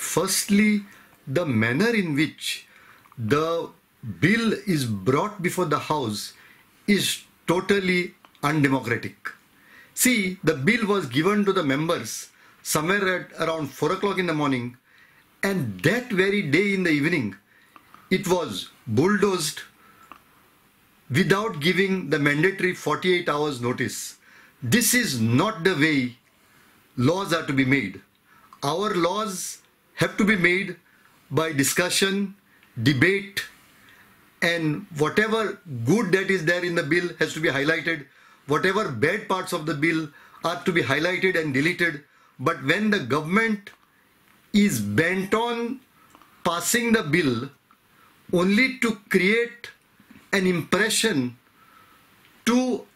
But firstly, the manner in which the bill is brought before the House is totally undemocratic. See, the bill was given to the members somewhere at around 4 o'clock in the morning, and that very day in the evening, it was bulldozed without giving the mandatory 48 hours notice. This is not the way laws are to be made. Our laws have to be made by discussion, debate, and whatever good that is there in the bill has to be highlighted. Whatever bad parts of the bill are to be highlighted and deleted. But when the government is bent on passing the bill only to create an impression to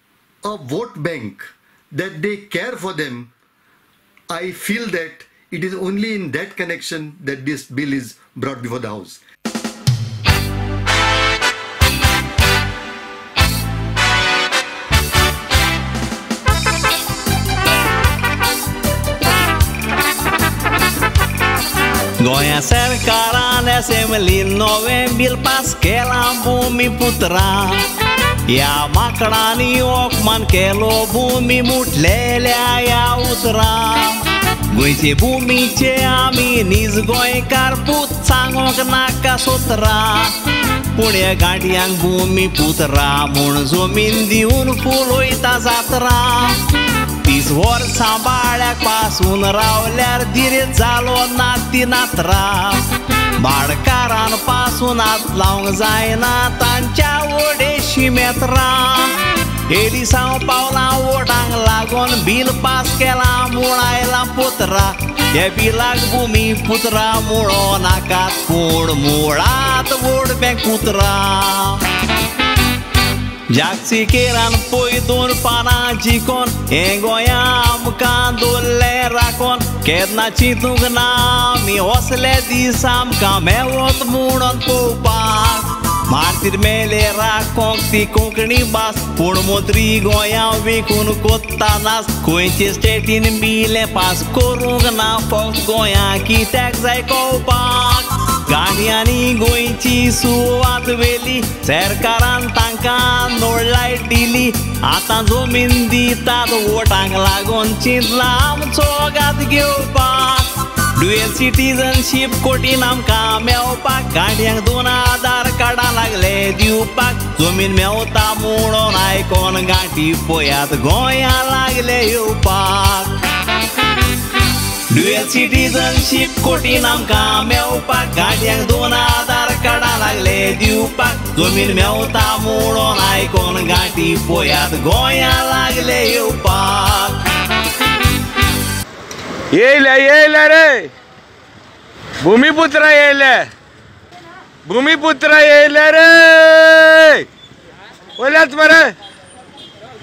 a vote bank that they care for them, I feel that it is only in that connection that this bill is brought before the House. गोंया सरकारान असेंब्लीन नवें bill pass केलां भुमीपुत्रा ह्या माकडांनी अपमान केलो भुमी मुटलेल्या ह्या उतरां गोंयचे भुमीचे आमी नीज गोंयकार पूत सांगोंक नाका सोत्रां पूण ह्या गांठयांक भुमीपुत्रा म्हूण जमीन दिवन फुलयता जात्रा 30 वर्सां बाळ्याक पासून रावल्यार धीर जालो ना ती नात्रा भाडकारान पासून हात लावंक जायना तांच्या वडेशी मेत्रां एलिसांव पावलां वोटांक लागून बील पास केलां म्हूण आयलां पुत्रा हे बिलाक भुमी पुत्रा मुळो नाकात पूण मुळांत वोट बँक कुत्रा जागतिकेरान पळय दोन पानां जिकोन हें गोंया आमकां दवरलें राखोन केन्ना चिंतूंक ना आमी असले दीस आमकां मेवत म्हणून पळोवपाक मार्तीर मेले राखोंक ती कोंकणी भास पूण मंत्री गोंया विकून कोत्ता नास खंयचे स्टेटीन बिलें पास करूंक ना फक्त गोंया कित्याक जाय कळपाक गाडयांनी गोंयची सुवात व्हेली सरकारान तांकां नोडलायट दिली आतां जमीन दितात वोटांक लागून चिंतला आमचो घात घेवपाक ड्युएल सिटीजनशीप कोटीन आमकां मेवपाक गाडयांक दोन आधार कार्डां लागले दिवपाक जमीन मेवता म्हणून आयकोन गांठी पळयात गोंया लागले येवपाक ड्युएल सिटीजनशीप कोटीन आमकां मेवपाक गाडयांक दोन आधार कार्डां लागले दिवपाक जमीन मेवता म्हणून आयकोन गांठी पळयात गोंया लागले येवपाक. येयले येयले रे भुमीपुत्र येयले भुमीपुत्र येयले रे पळयात मरे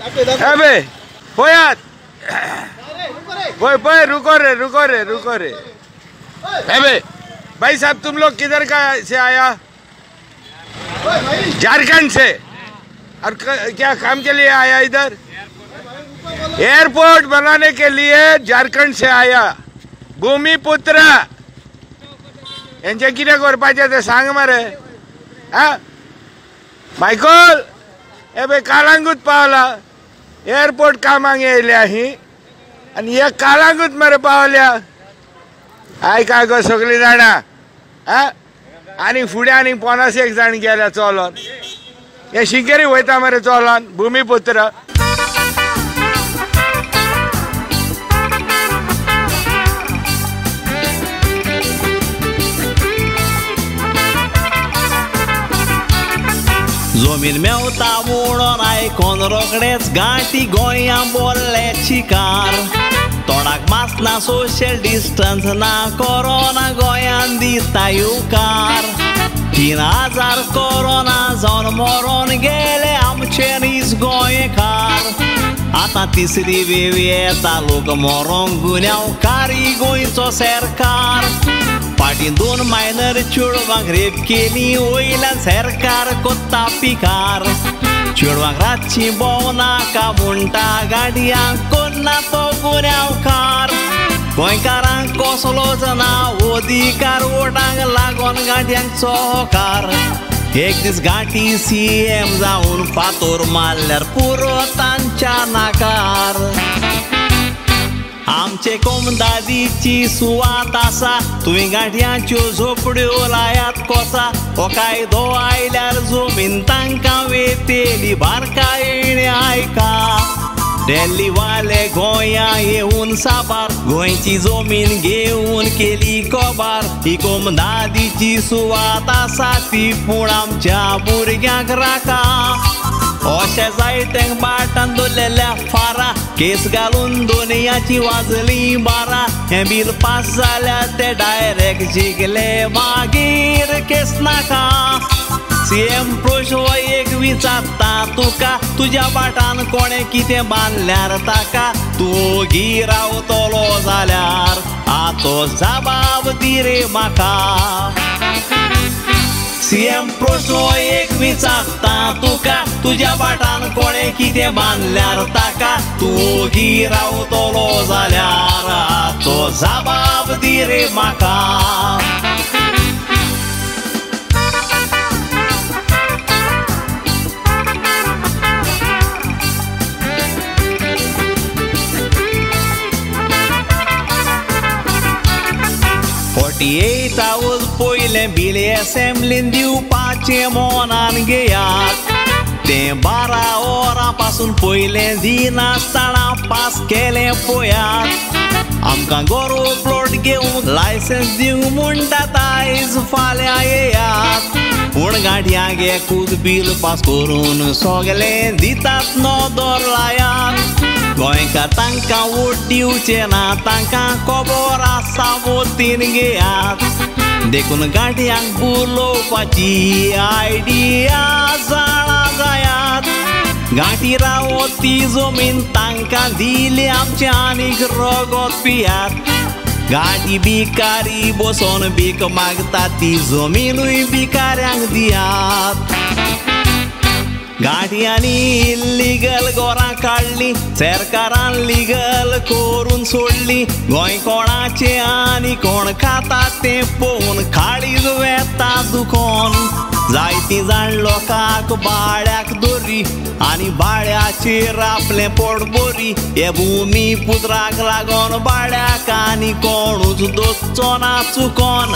हे पळयात भाई रुको रे रुको रे रुको रे. अबे भाई साहब तुम लोग किधर का से आया? झारखंड से. और क्या काम के लिए आया इधर? एयरपोर्ट बनाने के लिए झारखंड से आया भूमिपुत्र. यांचे कितें करपाचें तें सांग मरे. हा मायकल हे पळय कालांगूत पावला एअरपोर्ट कामाक येयल्या ही आनी हे कालांगूत मरे पावल्या. आयका गो सगळीं जाणां. हा आनी फुडें आनी 50 एक जाण गेल्या चलोन. हे शिंकेरी वयता मरे चलोन भुमीपुत्र. जमीन मेवता म्हणून आयकोन रोखडेच गांठी गोंया बोल्ले शिकार तोंडाक मास्क ना सोशल डिस्टन्स ना कोरोना गोंयान दिता येवकार 3000 कोरोना जावन मरोन गेले आमचे नीज गोंयकार आतां तिसरी वेव येता लोक मरोंक गुन्यांवकारी गोंयचो सरकार फाटीं 2 मायनर चेडवांक रेप केली वयल्यान सरकार कोत्ता पिकार चेडवांक रातची भोंवनाका म्हणटा गाडयांक कोन्ना तो गुन्यांवकार गोंयकारांक कसलोच ना अधिकार वोटांक लागोन गांठयांक चोकार. एक दीस गांठी सीएम जावन फातोर मारल्यार पुरो तांच्या नाकार. आमचे कोमदादीची सुवात आसा तुवें गांठयांच्यो झोपड्यो लायात कोसा. हो कायदो आयल्यार जमीन तांकां वेतेली बारकायेन आयका. दिल्ली वाले गोंया येवन साबार गोंयची जमीन घेवन केली कबार. ही कोमदादीची सुवात आसा ती पूण आमच्या भुरग्यांक राखा. अशें जायत्यांक बाटान दवरलेल्या फारा केस घालून दोनयाची वाजली 12. हें बील पास जाल्यार ते डायरेक्ट जिखले मागीर केस नाका. सीएम प्रश्न हो एक विचारता तुका तुज्या बाटान कोणें कितें बांदल्यार ताका तूं ओगी रावतलो जाल्यार आतो जबाब दी रे म्हाका. सीएम प्रश्न हो एक विचारता तुका तुज्या बाटान कोणें कितें बांदल्यार ताका तूं ओगी रावतलो जाल्यार आतो जबाब दी रे म्हाका. 48 hours पयलें बील एसेंब्लीन दिवपाचें मनान घेयात. तें 12 वरां पासून पयलें दिनासतना पास केलें पळयात. आमकां गोरो प्लॉट घेवंक लायसन्स दिवंक म्हणटात आयज फाल्यां येयात. पूण गाडयांक एकूच बील पास करून सगलें दितात नदर लायात. गोंयकार तांकां वोट दिवचें ना तांकां खबर आसा वतीन घेयात. देखून गांठयांक उलोवपाची आयडिया जाणा जायात. गांठी रावत ती जमीन तांकां दिली आमचें आनीक रगत पियात. गांठी भिकारी बसोन भीक मागता ती जमिनूय भिकाऱ्यांक दियात. गांठयांनी इल्लिगल गोरां काडली सरकारान लिगल करून सोडली. गोंय कोणाचें आनी कोण खाता तें पळोवन काळीज वेता दुखोन. जायतीं जाण लोकांक बाळ्याक दोरी आनी बाळ्याचेर आपलें पोट बोरी. हे भुमी पुत्राक लागोन बाळ्याक आनी कोणूच दोसचो ना चुकोन.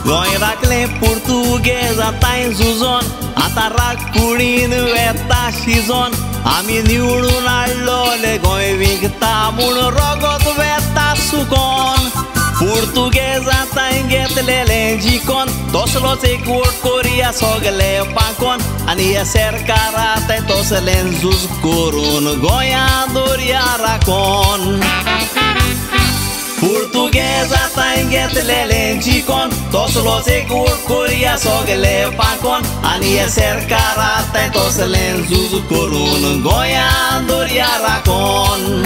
गोंय राखलें पुर्तुगेजां तांय झुजोन आतां राखकुडीन वेता शिजोन. आमी निवडून हाडलोले गोंय विकता म्हूण रगत वेता सुकोन. पुर्तुगेजां तांय घेतलेलें जिकोन तसलोच एक वोट कोरया सगले पाकोन. आनी ह्या सरकारा तें तसलें झूज करून गोंया दर्या राखोन. पुर्तुगेजां तांय घेतलेलें जिकोन तसलोच एक वोट कोरया सगले पाकोन. आनी ह्या सरकारा तें तसलें झूज करून गोंया दर्या राखोन.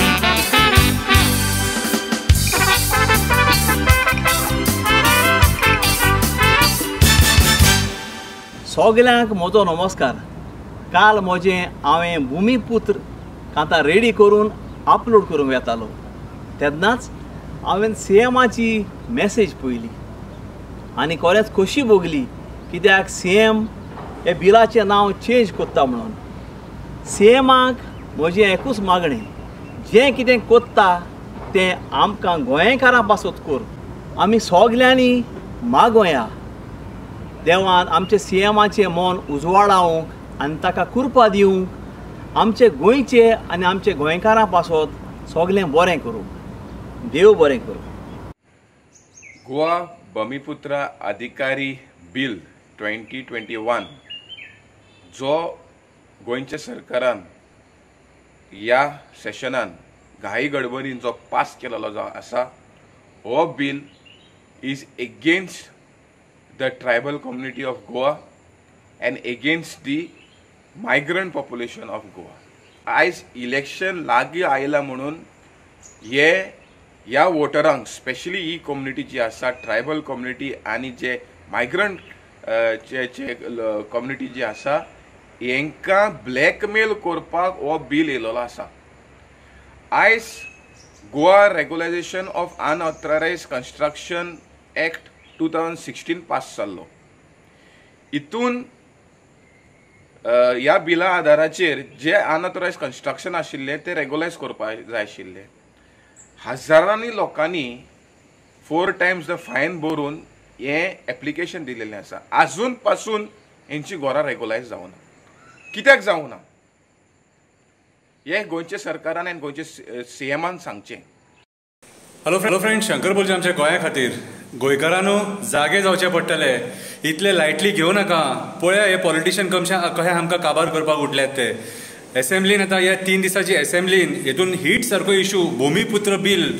सगल्यांक म्हजो नमस्कार. काल म्हजें हांवें भुमीपुत्र कांता रेडी करून अपलोड करूंक वेतालो तेन्नाच हांवें सीएमाची मॅसेज पळयली आनी खरेंच खोशी भोगली कित्याक सीएम हे बिलाचें नांव चेंज कोत्ता म्हणून. सीएमाक म्हजें एकूच मागणें, जें कितें कोत्ता तें आमकां गोंयकारां पासत कर. आमी सगल्यांनी मागोया देवान आमचे सीएमाचें मन उजवाडावंक आनी ताका कृपा दिवंक आमचे गोंयचे आनी आमचे गोंयकारां पासत सगलें बरें करूं. देव बरें करूं. गोवा भूमिपुत्रा अधिकारी बिल 2021 जो गोंयच्या सरकारान ह्या सेशनान घाई गडबडीन जो पास केलेलो जो आसा हो bill is against the tribal community of Goa and against the migrant population of Goa. आयज इलेक्शन लागीं आयलां म्हणून हे ह्या वोटरांक स्पेशली ही कम्युनिटी जी आसा ट्रायबल कम्युनिटी आनी जे मायग्रंट जे कम्युनिटी जी आसा हेंकां ब्लॅकमेल करपाक हो बील येयलेलो आसा. आयज Goa regularisation of unauthorised construction act 2016 pass जाल्लो. हितून ह्या बिला आदाराचेर जे अनऑथरायज कन्स्ट्रक्शन आशिल्लें तें रेगुलायज करपाक जाय आशिल्लें. हजारांनी लोकांनी 4 टायम्स the fine भरून हें एप्लिकेशन दिलेलें आसा. आजून पासून हेंची घरां रेगुलायज जावना. कित्याक जावना हें गोंयच्या सरकारान आनी गोंयच्या सीएमान सांगचें. हॅलो फ्रेंड, शंकर बोलचे आमच्या गोंया खातीर. गोंयकारांनो जागे जावचे पडटले, इतले लायटली घेवं नाका. पळया हे पॉलिटिशियन कशे आमकां काबार करपाक उठल्यात ते. एसेंब्लीन आतां ह्या 3 दिसाची एसेंब्लीन हेतून हीट सारको issue Bhumiputra bill.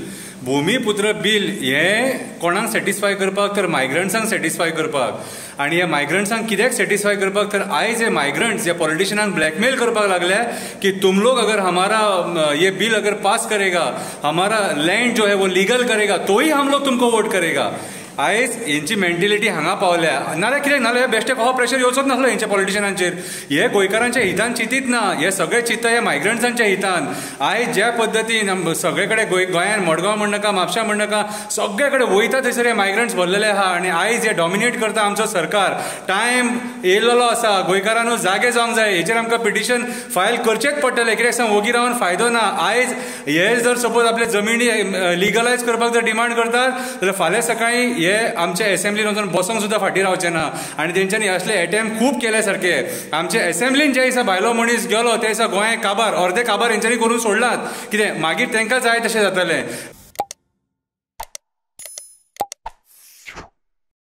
Bhumiputra bill हें कोणाक सॅटिस्फाय करपाक तर मायग्रंट्सांक सॅटिस्फाय करपाक. आनी ह्या मायग्रंट्सांक कित्याक सॅटिस्फाय करपाक तर आयज हे मायग्रंट्स ह्या पॉलिटिशियनांक ब्लॅकमेल करपाक लागले की तुम लोग अगर हमारा ये बिल अगर पास करेगा, हमारा लैंड जो है वो लीगल करेगा तो ही हम लोग तुमको वोट करेगा. आयज हेंची मेंटेलिटी हांगा पावल्या. नाल्यार कितें, नाल्यार बेश्टे हो प्रेशर येवचोच नासलो हेंच्या पॉलिटिशियनांचेर. हे गोंयकारांच्या हितान चिंतीत ना, हे सगळे चिंतता हे मायग्रंट्सांच्या हितान. आयज ज्या पद्दतीन सगळे कडेन गोंयान मडगांव म्हणनाका, म्हापशा म्हणनाका, सगळे कडेन वयता थंयसर हे मायग्रंट्स भरलेले आहा. आनी आयज हे डॉमिनेट करता आमचो सरकार. टायम येयलेलो आसा, गोंयकारांनो जागे जावंक जाय. हेचेर आमकां पिटिशन फायल करचेंच पडटलें. कित्याक सांग, वोगी रावन फायदो ना. आयज हे जर सपोज आपले जमिनी लिगलायज करपाक जर डिमांड करतात जाल्यार फाल्यां सकाळीं हे आमच्या एसेंब्लीन वचून बसोंक सुद्दां फाटीं रावचे ना. आनी तेंच्यांनी असले एटेम्प खूब केले सारके. आमच्या एसेंब्लीन ज्या दिसा भायलो मनीस गेलो त्या दिसा गोंय काबार, अर्दे काबार हेंच्यांनी करून सोडलात. कितें मागीर तांकां जाय तशें जातलें.